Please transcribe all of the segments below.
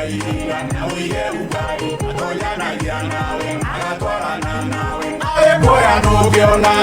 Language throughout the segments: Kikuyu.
Ihinda na ũige ũkari atonyanagia nawe agatwarana nawe arĩkuoya ndũngĩona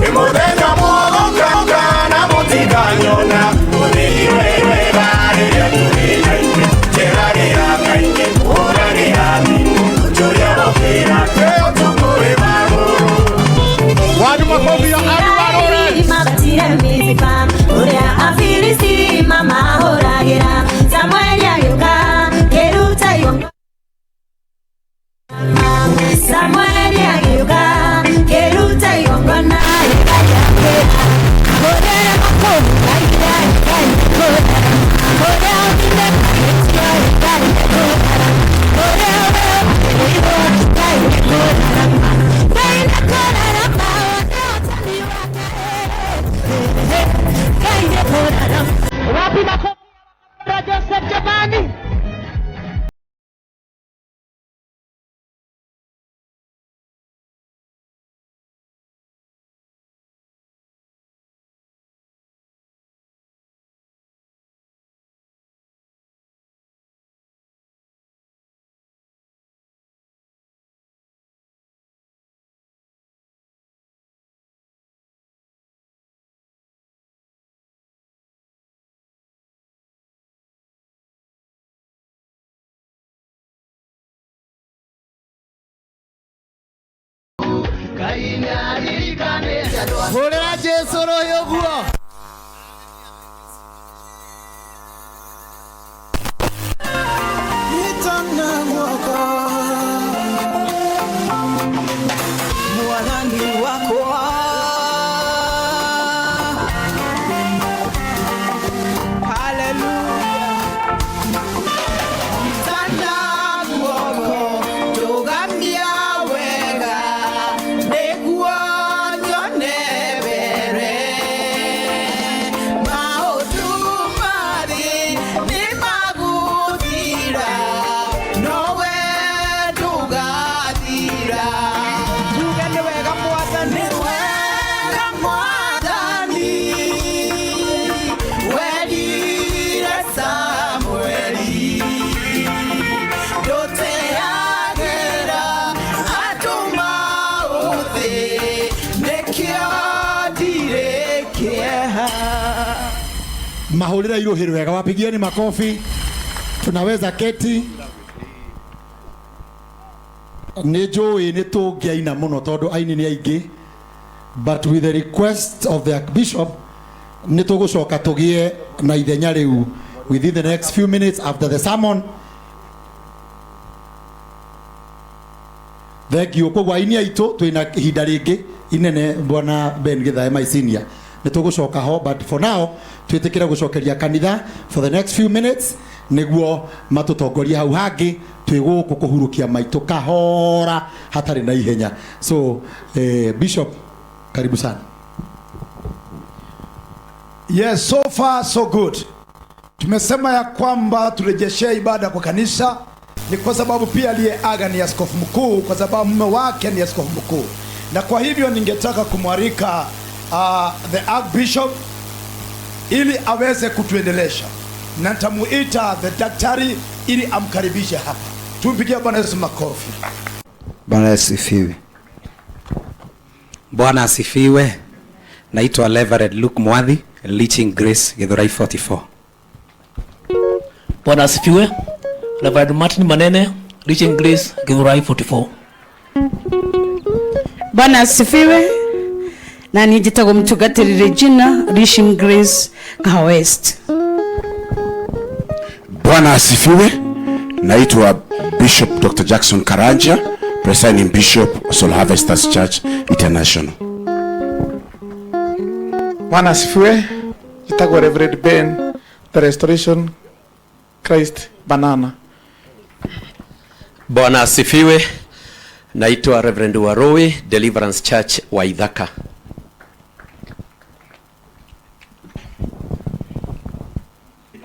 Nĩ mũthenya mũgũka na mũtikanyona Mũthiire wega rĩrĩa tũrĩ na inyuĩ Njeragĩra kaingĩ hũragĩra thimũ Njũria gũkĩra ũtukũ wĩ magũrũ. Wapi makofi ya Andy Warore? Mabatire Mizipa ũrĩa Afilisti mamahũragĩra. Samueli agĩũka kĩruta igongona. Samueli agĩũka kĩruta igongona rĩkariakĩra. Kũrĩa makũhũragĩra Ngai kũrarama. Kũrĩa ũthire mahĩtia Ngai kũrarama. Kũrĩa wĩrĩirwo Ngai kũrarama. Ngai nĩ kũrarama ũhotani wake. Ngai nĩ kũrarama. Wapi makofi ya Joseph jamani? Hũrĩra Jesu rũhĩ ũguo. Nitana guoko Mwathani wakwa. Hallelujah. Nitana guoko ndũgamia wega nĩguo nyone mbere. Maũndũ marĩ nĩmagũthira, nowe ndũgathira. Tuge nĩ wega Mwathani, nĩ wega Mwathani, werire Samueli ndũteagĩra andũ maũthĩ, nĩkĩo ndirĩ kĩeha. Mahũrĩra irũhĩ rwega, wapigieni makofi. Tunaweza keti. Nĩ njũĩ nĩ tũngĩaina mũno tondũ aini nĩ aingĩ, but with the request of the archbishop nĩ tũgũcoka tũgĩe na ithenya rĩu within the next few minutes after the sermon. Thank you. Koguo aini aitũ twĩna ihinda rĩngĩ inene bwana Ben Githae my senior nĩ tũgũcoka ho, but for now twĩtĩkĩre gũcokeria kanitha for the next few minutes nĩguo matũtongorie hau hangĩ twĩ gũkũ kũhurũkia maitũ kahora hatarĩ na ihenya. So bishop, karibu sana. Yes, so far so good. Tumesema ya kwamba turejeshee ibada kwa kanisa ni kwa sababu pia aliyeaga ni askofu mkuu, kwa sababu mume wake ni askofu mkuu, na kwa hivyo ningetaka kumwalika the Archbishop ili aweze kutuendelesha, na nitamuita the daktari ili amkaribishe hapa. Tumpigie Bwana Yesu makofi. Bwana asifiwe. Bwana asifiwe. Naitwa Reverend Luke Mwathi, Reaching Grace Githurai 44. Bwana asifiwe. Reverend Martin Manene, Reaching Grace Githurai 44. Bwana asifiwe. Na niĩ njĩtagwo mũtungatĩri Regina, Reaching Grace Kahawa West. Bwana asifiwe. Naitwa Bishop Dr. Jackson Karanja, presiding Bishop, Soul Harvesters Church International. Bwana asifiwe. Njĩtagwo Reverend Ben, the Restoration Christ Banana. Bwana asifiwe. Naitwa Reverend Warui, Deliverance Church Waithaka.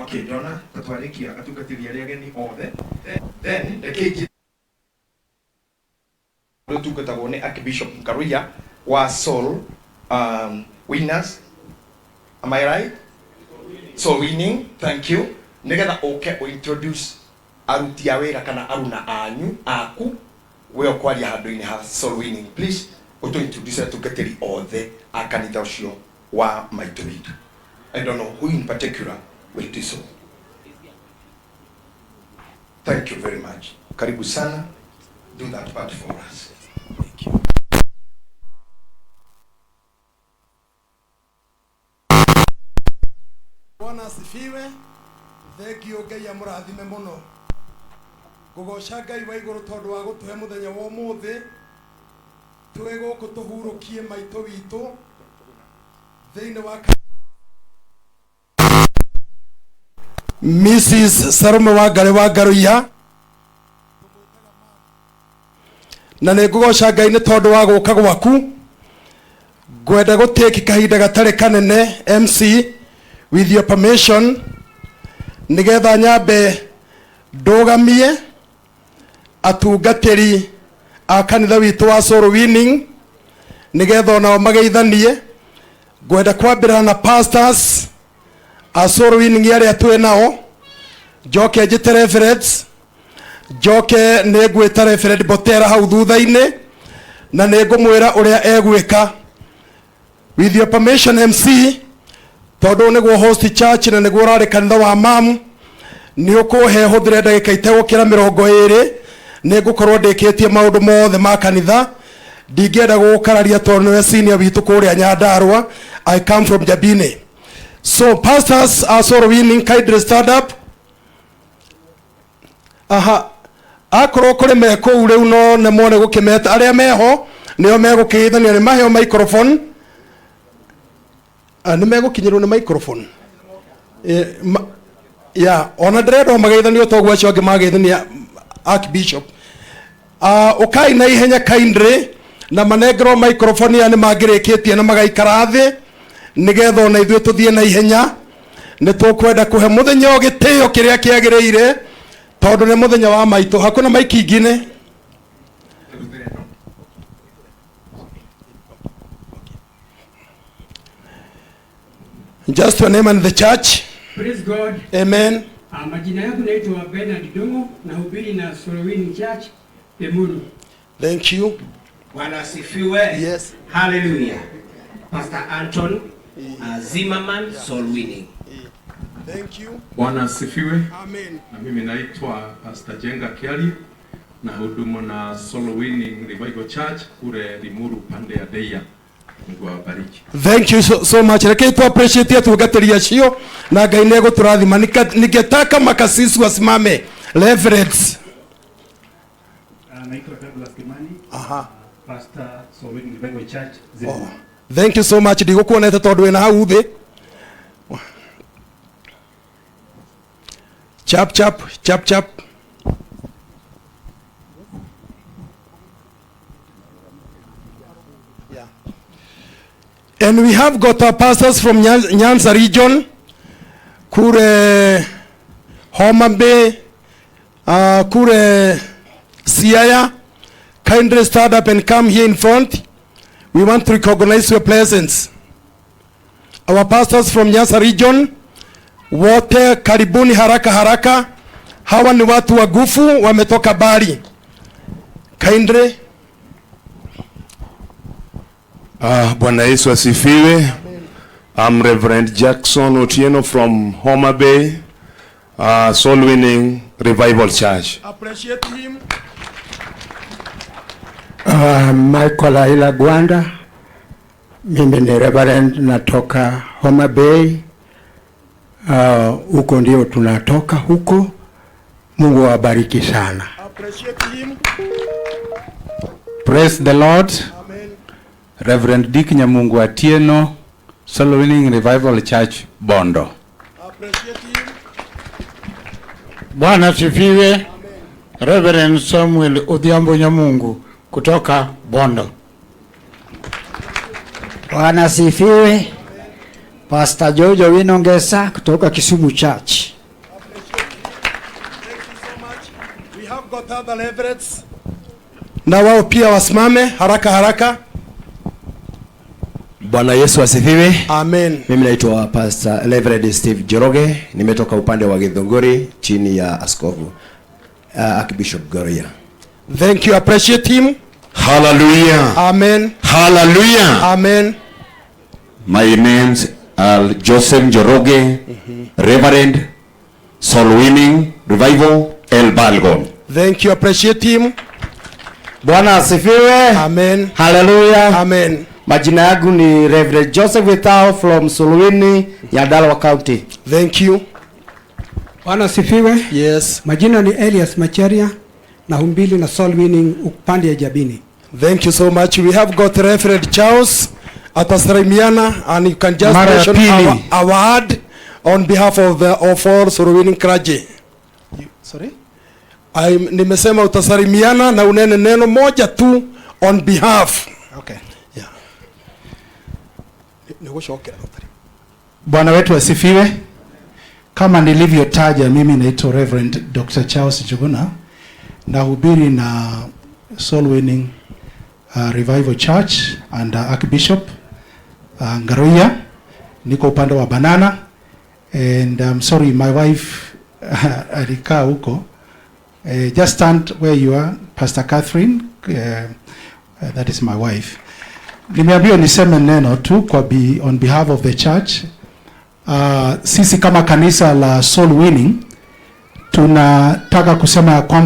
Okay, ndona ta twarĩkia atungatĩri arĩa ageni othe, then reke ingĩ rũtungatagwo nĩ Archbishop Ngaruiya wa Soul Winners. Am I right? Soul Winning, thank you. Nigetha uke u introduce aruti a wira kana aruna anyu aku we ukwaria handu-ini ha soul winning. Please utu introduce atungatiri othe a kanitha ucio wa maitu witu. I don't know who in particular will do so. Thank you very much. Karibu sana. Do that part for us. Thank you. Bwana asifiwe. Thank you Ngai amurathime muno. Ngugoca Ngai wa iguru tondu wa gutuhe muthenya wa umuthi twi guku tuhurukie maitũ witũ thiini wa Mrs. Salome Wangari wa Ngaruiya na nĩ ngũgoca Ngai nĩ tondũ wa gũka gwaku. Ngwenda gũtĩki kahinda gatarĩ kanene MC with your permission nigetha nyambe ndũgamie atungatĩri a kanitha witũ wa Soul Winning nigetha onao mageithanie. Ngwenda kwambĩrĩra na pastors a Soul Winning arĩa twĩ nao, njoke njĩte reverends, njoke nĩ ngwĩta Reverend Botera hau thutha-inĩ na nĩ ngũmwĩra ũrĩa egwĩka. With your permission MC, tondũ nĩguo host church na nĩguo ũrarĩ kanitha wa mamu, nĩ ũkũhe hũthĩre ndagĩka itegũkĩra 20 nĩ ngũkorwo ndĩkĩtie maũndũ mothe ma kanitha. Ndingĩenda gũgũkararia tondũ nĩwe senior witũ kũrĩa Nyandarua. I come from Jabini. So pastors are Soul Winning, kindly stand up. Aha, akorwo kũrĩ me kũu rĩu no nĩ mone gũkĩmeta arĩa meho nĩo megũkĩgeithania, nĩ maheo microphone. Nĩ megũkinyĩrwo nĩ microphone. Ya ona ndĩrenda mageithanio toguo acio angĩ mageithania Archbishop. Ũkai na ihenya kindly na manengerwo microphone ya nĩ mangĩrĩkĩtie na magaikara thĩ nĩgetha ona ithuĩ tũthiĩ na ihenya. Nĩ tũkwenda kũhe mũthenya ũyũ gĩtĩo kĩrĩa kĩagĩrĩire tondũ nĩ mũthenya wa maitũ. Hakuna maiki ingine. Just your name and the church. Praise God. Amen. Majina yangu naitwa Bernard Dongo, nahubiri na Soul Winning Church Limuru. Thank you. Bwana asifiwe. Yes. Hallelujah. Pastor Anton Zimmerman, Soul Winning. Thank you. Bwana asifiwe. Amen. Na mimi naitwa Pastor Jenga Kiali na hudumu na Soul Winning Revival Church kule Limuru pande ya Deia. Mungu awabariki. Thank you so much. Reke tu appreciate atungatĩri acio na Ngai nĩ egũtũrathima. Ningetaka makasisi wasimame. Reverends. Naitwa Douglas Kimani. Aha. Pastor Soul Winning Revival Church Zimmerman. Oh. Thank you so much. Ndigũkuonete tondũ wĩna hau thĩ. Chap chap chap chap. And we have got our pastors from Nyanza region, kure Homa Bay, kure Siaya. Kindly stand up and come here in front. We want to recognize your presence. Our pastors from Nyanza region, wote karibuni haraka haraka. Hawa ni watu wagufu, wametoka bali. Kindly. Bwana Yesu asifiwe. I'm Reverend Jackson Otieno from Homa Bay, Soul Winning Revival Church. Appreciate him. Michael Aila Gwanda, mimi ni Reverend natoka Homa Bay. Huko ndio tunatoka huko. Mungu awabariki sana. Appreciate him. Praise the Lord. Amen. Reverend Dick Nyamungu Atieno, Soul Winning Revival Church, Bondo. Appreciate him. Bwana asifiwe. Reverend Samuel Odhiambo Nyamungu kutoka Bondo. Bwana asifiwe. Pastor Jojo Winongesa kutoka Kisumu Church. Thank you so much. We have got other reverends. Na wao pia wasimame haraka haraka. Bwana Yesu asifiwe. Amen. Mimi naitwa Pastor Reverend Steve Joroge, nimetoka upande wa Githunguri chini ya askofu Archbishop Goria. Thank you, appreciate him. Hallelujah. Amen. Hallelujah. Amen. My names are Joseph Njoroge, Reverend, Soul Winning Revival, El Balgon. Thank you, appreciate him. Bwana asifiwe. Amen. Haleluya. Amen. Majina yangu ni Reverend Joseph Witao from Suluini, Nyandarua County. Thank you. Bwana asifiwe. Yes. Majina ni Elias Macharia na humbili na Soul Winning upande ya Jabini. Thank you so much. We have got Reverend Charles atasalimiana and you can just Mara ya mention pili. our word on behalf of all Soul Winning clergy. Sorry? Nimesema utasalimiana na unene neno moja tu on behalf. Okay. Yeah. Nigucokera. Bwana wetu asifiwe. Kama nilivyotaja, mimi naitwa Reverend Dr. Charles Njuguna, nahubiri na Soul Winning Revival Church and Archbishop Ngaruiya. Niko upande wa Banana and I'm sorry, my wife alikaa huko. Just stand where you are, Pastor Catherine, that is my wife. Nimeambiwa niseme neno tu on behalf of the church. Sisi kama kanisa la Soul Winning tunataka kusema ya kwamba